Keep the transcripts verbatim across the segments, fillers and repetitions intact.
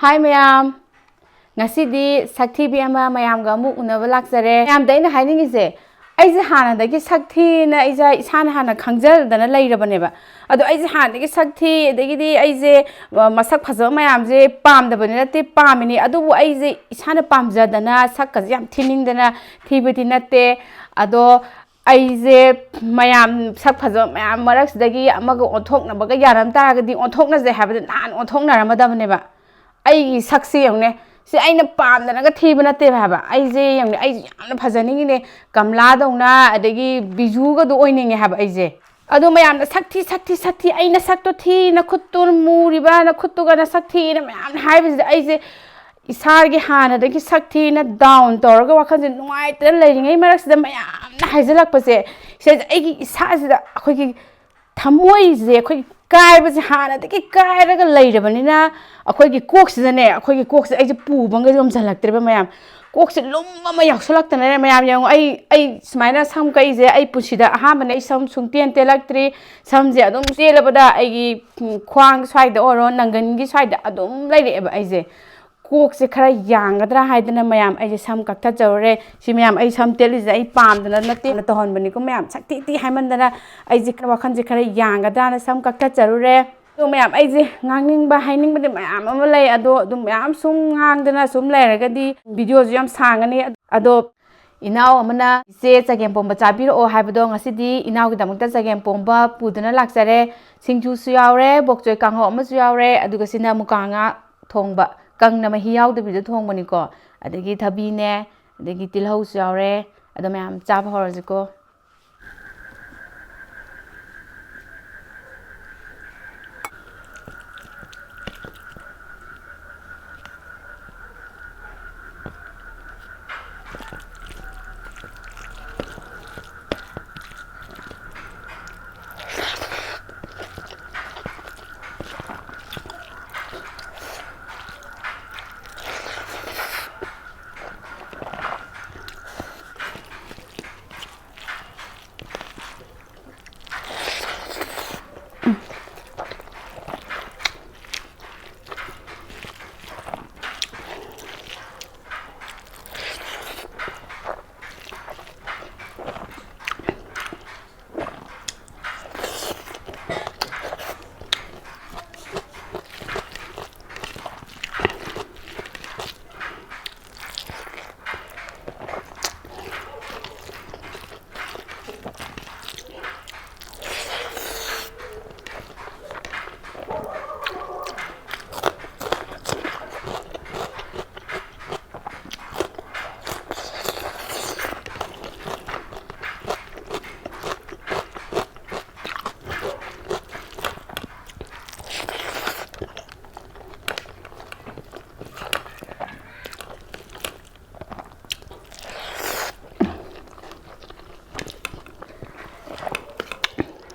ꯍꯥꯏ ꯃꯌꯥꯝ, ꯉꯁꯤꯗꯤ ꯁꯛꯊꯤꯕꯤ ꯑꯃ ꯃꯌꯥꯝꯒ ꯑꯃꯨꯛ ꯎꯅꯕ ꯂꯥꯛꯆꯔꯦ꯫ ꯃꯌꯥꯝꯗ ꯑꯩꯅ ꯍꯥꯏꯅꯤꯡꯉꯤꯁꯦ, ꯑꯩꯁꯦ ꯍꯥꯟꯅꯗꯒꯤ ꯁꯛꯊꯤꯅ ꯑꯩꯁꯦ ꯏꯁꯥꯅ ꯍꯥꯟꯅ ꯈꯪꯖꯗꯅ ꯂꯩꯔꯕꯅꯦꯕ꯫ ꯑꯗꯣ ꯑꯩꯁꯦ ꯍꯥꯟꯅꯗꯒꯤ ꯁꯛꯊꯤ, ꯑꯗꯒꯤꯗꯤ ꯑꯩꯁꯦ, ꯑ, ꯃꯁꯛ ꯐꯖꯕ ꯃꯌꯥꯝꯁꯦ ꯄꯥꯝꯗꯕꯅꯤ ꯅꯠꯇꯦ, ꯄꯥꯝꯃꯤꯅꯤ꯫ ꯑꯗꯨꯕꯨ ꯑꯩꯁꯦ ꯏꯁꯥꯅ ꯄꯥꯝꯖꯗꯅ ꯁꯛꯀꯁꯦ ꯌꯥꯝ ꯊꯤꯅꯤꯡꯗꯅ ꯊꯤꯕꯗꯤ ꯅꯠꯇꯦ꯫ ꯑꯗꯣ ꯑꯩꯁꯦ ꯃꯌꯥꯝ ꯁꯛ ꯐꯖꯕ ꯃꯌꯥꯝ ꯃꯔꯛꯁꯤꯗꯒꯤ ꯑꯃꯒ ꯑꯣꯟꯊꯣꯛꯅꯕꯒ ꯌꯥꯔꯝ ꯇꯥꯔꯒꯗꯤ ꯑꯣꯟꯊꯣꯛꯅꯁꯦ ꯍꯥꯏꯕꯗ ꯅꯍꯥꯟ ꯑꯣꯟꯊꯣꯛꯅꯔꯝꯃꯗꯕꯅꯦꯕ꯫ ꯑꯩꯒꯤ ꯁꯛꯁꯦ ꯌꯦꯡꯉꯨꯅꯦ, ꯁꯤ ꯑꯩꯅ ꯄꯥꯝꯗꯅꯒ ꯊꯤꯕ ꯅꯠꯇꯦꯕ ꯍꯥꯏꯕ꯫ ꯑꯩꯁꯦ ꯌꯦꯡꯉꯨꯅꯦ, ꯑꯩꯁꯦ ꯌꯥꯝꯅ ꯐꯖꯅꯤꯡꯉꯤꯅꯦ, ꯀꯃꯂꯥꯗꯧꯅ, ꯑꯗꯒꯤ ꯕꯤꯖꯨꯒꯗꯣ ꯑꯣꯏꯅꯤꯡꯉꯦ ꯍꯥꯏꯕ ꯑꯩꯁꯦ꯫ ꯑꯗꯣ ꯃꯌꯥꯝꯅ "ꯁꯛ ꯊꯤ, ꯁꯛ ꯊꯤ, ꯁꯛ ꯊꯤ, ꯑꯩ ꯅꯁꯛꯇꯣ ꯊꯤ, ꯅꯈꯨꯠꯇꯨ ꯃꯨꯔꯤꯕ, ꯅꯈꯨꯠꯇꯨꯒ ꯅꯁꯛ ꯊꯤꯅ" ꯃꯌꯥꯝꯅ ꯍꯥꯏꯕꯁꯤꯗ ꯑꯩꯁꯦ ꯏꯁꯥꯒꯤ ꯍꯥꯟꯅꯗꯒꯤ ꯁꯛ ꯊꯤꯅ down ꯇꯧꯔꯒ ꯋꯥꯈꯜꯁꯦ ꯅꯨꯡꯉꯥꯏꯇꯅ ꯂꯩꯔꯤꯉꯩ ꯃꯔꯛꯁꯤꯗ ꯃꯌꯥꯝꯅ ꯍꯥꯏꯖꯤꯜꯂꯛꯄꯁꯦ, ꯁꯤꯗ ꯑꯩꯒꯤ ꯏꯁꯥꯁꯤꯗ ꯑꯩꯈꯣꯏꯒꯤ ꯊꯃꯣꯏꯁꯦ, ꯑꯩꯈꯣꯏꯒꯤ ꯀꯥꯏꯕꯁꯦ ꯍꯥꯟꯅꯗꯒꯤ ꯀꯥꯏꯔꯒ ꯂꯩꯔꯕꯅꯤꯅ ꯑꯩꯈꯣꯏꯒꯤ ꯀꯣꯛꯁꯤꯗꯅꯦ, ꯑꯩꯈꯣꯏꯒꯤ ꯀꯣꯛꯁꯦ ꯑꯩꯁꯦ ꯄꯨꯕ ꯉꯝꯁꯤꯜꯂꯛꯇ꯭ꯔꯦꯕ ꯃꯌꯥꯝ꯫ ꯀꯣꯛꯁꯦ ꯂꯨꯝꯕ ꯑꯃ ꯌꯥꯎꯁꯜꯂꯛꯇꯅꯅꯦ ꯃꯌꯥꯝ, ꯌꯦꯡꯉꯣ, ꯑꯩ, ꯑꯩ ꯁꯨꯃꯥꯏꯅ ꯁꯝ ꯀꯛꯏꯁꯦ ꯑꯩ ꯄꯨꯟꯁꯤꯗ ꯑꯍꯥꯟꯕꯅꯦ꯫ ꯑꯩ ꯁꯝ ꯁꯨꯡꯇꯦꯟ ꯇꯦꯜꯂꯛꯇ꯭ꯔꯤ꯫ ꯁꯝꯁꯦ ꯑꯗꯨꯝ ꯇꯦꯜꯂꯕꯗ ꯑꯩꯒꯤ, ꯎꯝ, ꯈ꯭ꯋꯥꯡ ꯁ꯭ꯋꯥꯏꯗ ꯑꯣꯏꯔꯣ, ꯅꯪꯒꯟꯒꯤ ꯁ꯭ꯋꯥꯏꯗ ꯑꯗꯨꯝ ꯂꯩꯔꯛꯑꯦꯕ ꯑꯩꯁꯦ꯫ ꯀꯣꯛꯁꯦ ꯈꯔ ꯌꯥꯡꯒꯗ꯭ꯔꯥ ꯍꯥꯏꯗꯅ ꯃꯌꯥꯝ ꯑꯩꯁꯦ ꯁꯝ ꯀꯛꯊꯠꯆꯔꯨꯔꯦ꯫ ꯁꯤ ꯃꯌꯥꯝ ꯑꯩ ꯁꯝ ꯇꯦꯜꯂꯤꯁꯦ ꯑꯩ ꯄꯥꯝꯗꯅ ꯅꯠꯇꯦ, ꯇꯧꯍꯟꯕꯅꯤꯀꯣ ꯃꯌꯥꯝ꯫ ꯁꯛ ꯊꯤ ꯊꯤ ꯍꯥꯏꯃꯟꯗꯅ ꯑꯩꯁꯦ ꯈꯔ ꯋꯥꯈꯜꯁꯦ ꯈꯔ ꯌꯥꯡꯒꯗ꯭ꯔꯥꯅ ꯁꯝ ꯀꯛꯊꯠꯆꯔꯨꯔꯦ꯫ ꯑꯗꯣ ꯃꯌꯥꯝ, ꯑꯩꯁꯦ ꯉꯥꯡꯅꯤꯡꯕ ꯍꯥꯏꯅꯤꯡꯕꯗꯤ ꯃꯌꯥꯝ ꯑꯃ ꯂꯩ, ꯑꯗꯣ ꯑꯗꯨꯝ ꯃꯌꯥꯝ ꯁꯨꯝ ꯉꯥꯡꯗꯅ ꯁꯨꯝ ꯂꯩꯔꯒꯗꯤ videoꯁꯨ ꯌꯥꯝ ꯁꯥꯡꯉꯅꯤ꯫ ꯑꯗꯣ ꯏꯅꯥꯎ ꯑꯃꯅ "ꯏꯆꯦ, ꯆꯒꯦꯝꯄꯣꯝꯕ ꯆꯥꯕꯤꯔꯛꯑꯣ" ꯍꯥꯏꯕꯗꯣ ꯉꯁꯤꯗꯤ ꯏꯅꯥꯎꯒꯤꯗꯃꯛꯇ ꯆꯒꯦꯝꯄꯣꯝꯕ ꯄꯨꯗꯨꯅ ꯂꯥꯛꯆꯔꯦ꯫ ꯁꯤꯡꯖꯨꯁꯨ ꯌꯥꯎꯔꯦ, ꯕꯣꯛꯆꯣꯏ ꯀꯥꯡꯍꯧ ꯑꯃꯁꯨ ꯌꯥꯎꯔꯦ, ꯑꯗꯨꯒ ꯁꯤꯅ ꯃꯨꯀꯥ ꯉꯥ ꯊꯣꯡꯕ, ꯀꯪꯅ ꯃꯍꯤ ꯌꯥꯎꯗꯕꯤꯗ ꯊꯣꯡꯕꯅꯤꯀꯣ꯫ ꯑꯗꯒꯤ ꯊꯕꯤꯅꯦ, ꯑꯗꯒꯤ ꯇꯤꯜꯍꯧꯁꯨ ꯌꯥꯎꯔꯦ꯫ ꯑꯗꯣ ꯃꯌꯥꯝ ꯆꯥꯕ ꯍꯧꯔꯁꯤꯀꯣ꯫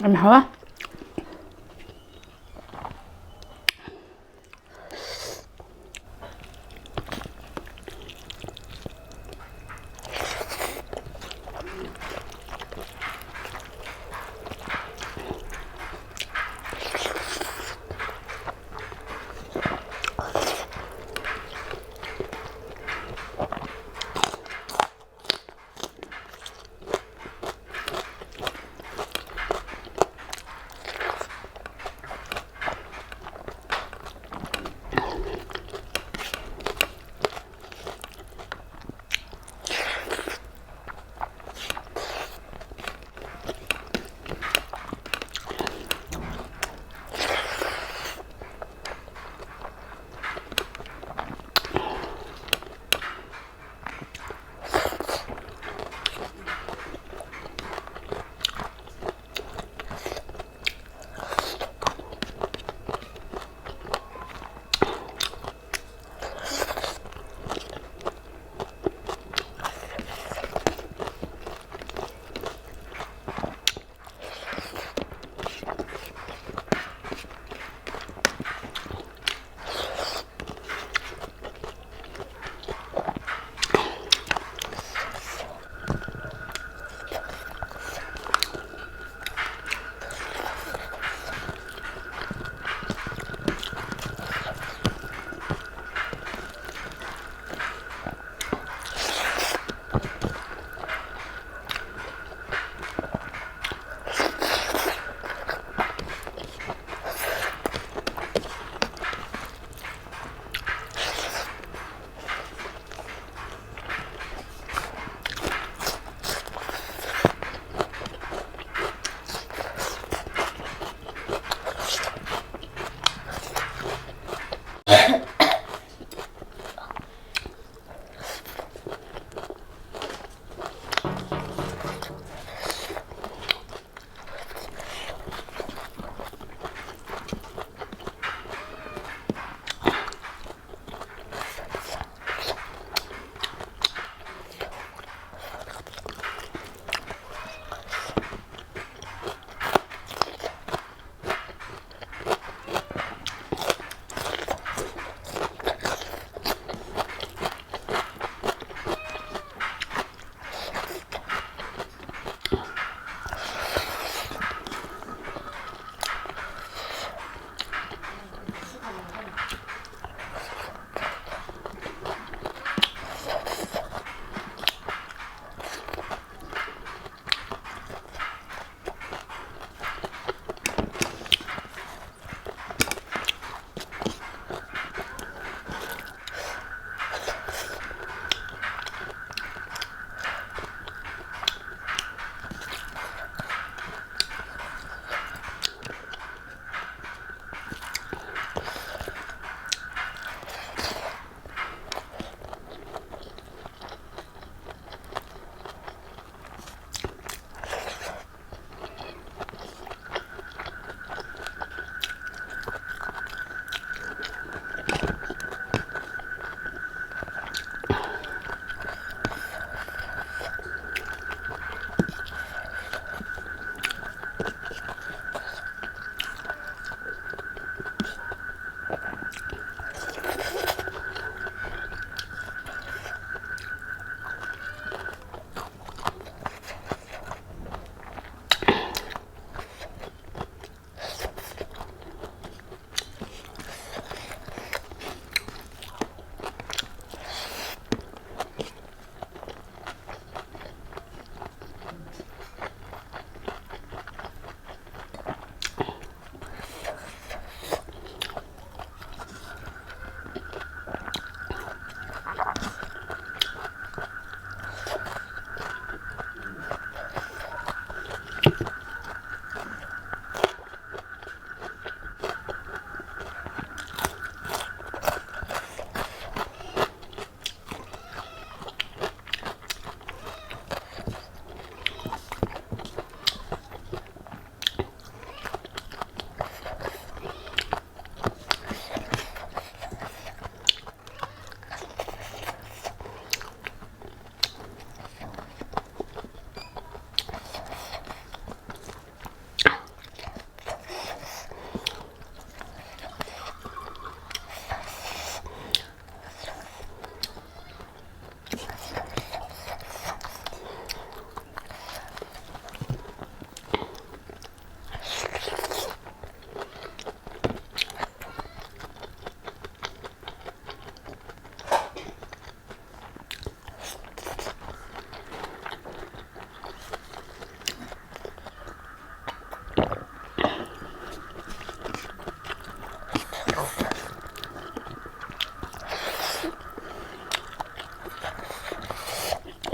ꯌꯥꯝ ꯍꯥꯎꯋꯦ꯫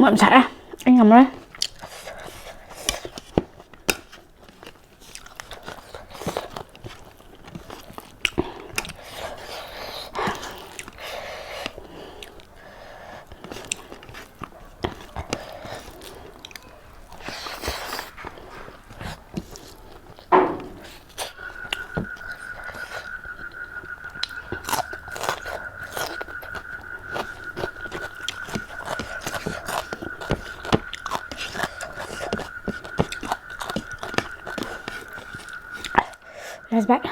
ꯌꯥꯝ ꯁꯥꯏꯑꯦ꯫ ꯑꯩ ꯉꯝꯃꯔꯣꯏ꯫ Let's back.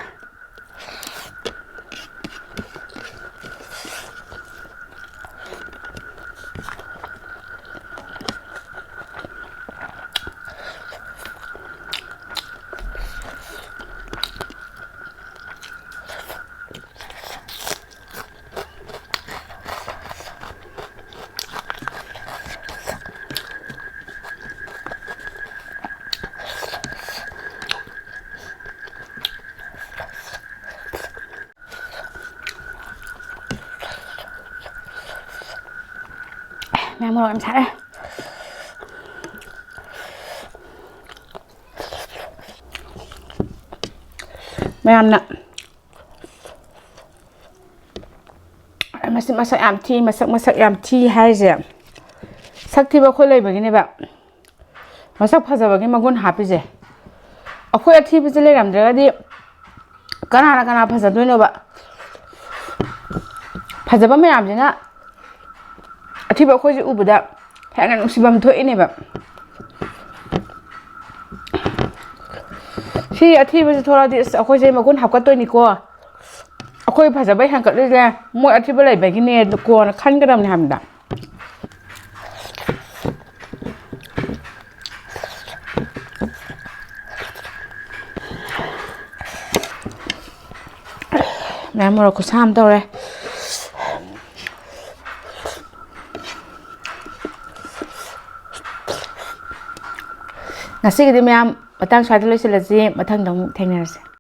ꯃꯌꯥꯝ ꯃꯣꯔꯣꯛ ꯌꯥꯝ ꯁꯥꯏꯑꯦ꯫ ꯃꯌꯥꯝꯅ ꯃꯁꯤ ꯃꯁꯛ ꯌꯥꯝ ꯊꯤ, ꯃꯁꯛ, ꯃꯁꯛ ꯌꯥꯝ ꯊꯤ ꯍꯥꯏꯔꯤꯁꯦ, ꯁꯛ ꯊꯤꯕ ꯑꯩꯈꯣꯏ ꯂꯩꯕꯒꯤꯅꯦꯕ꯫ ꯃꯁꯛ ꯐꯖꯕꯒꯤ ꯃꯒꯨꯟ ꯍꯥꯞꯄꯤꯁꯦ꯫ ꯑꯩꯈꯣꯏ ꯑꯊꯤꯕꯁꯦ ꯂꯩꯔꯝꯗ꯭ꯔꯒꯗꯤ ꯀꯅꯥꯅ ꯀꯅꯥ ꯐꯖꯗꯣꯏꯅꯣꯕ? ꯐꯖꯕ ꯃꯌꯥꯝꯁꯤꯅ ꯑꯊꯤꯕ ꯑꯩꯈꯣꯏꯁꯦ ꯎꯕꯗ ꯍꯦꯟꯅ ꯅꯨꯡꯁꯤꯐꯝ ꯊꯣꯛꯏꯅꯦꯕ꯫ ꯁꯤ ꯑꯊꯤꯕꯁꯦ ꯊꯣꯛꯂꯛꯑꯗꯤ ꯑꯁ ꯑꯩꯈꯣꯏꯁꯦ ꯃꯒꯨꯟ ꯍꯥꯞꯀꯠꯇꯣꯏꯅꯤꯀꯣ, ꯑꯩꯈꯣꯏ ꯐꯖꯕ ꯍꯦꯟꯒꯠꯂꯤꯁꯦ ꯃꯣꯏ ꯑꯊꯤꯕ ꯂꯩꯕꯒꯤꯅꯦ ꯀꯣꯟꯅ ꯈꯟꯒꯗꯕꯅꯦ ꯍꯥꯏꯕꯗ꯫ ꯃꯌꯥꯝ ꯃꯣꯔꯣꯛ ꯈꯨꯠꯁꯥ ꯑꯃ ꯇꯧꯔꯦ꯫ ꯉꯁꯤꯒꯤꯗꯤ ꯃꯌꯥꯝ ꯃꯇꯥꯡ ꯁ꯭ꯋꯥꯏꯗ ꯂꯣꯏꯁꯤꯜꯂꯁꯤ꯫ ꯃꯊꯪꯗ ꯑꯃꯨꯛ ꯊꯦꯡꯅꯔꯁꯤ꯫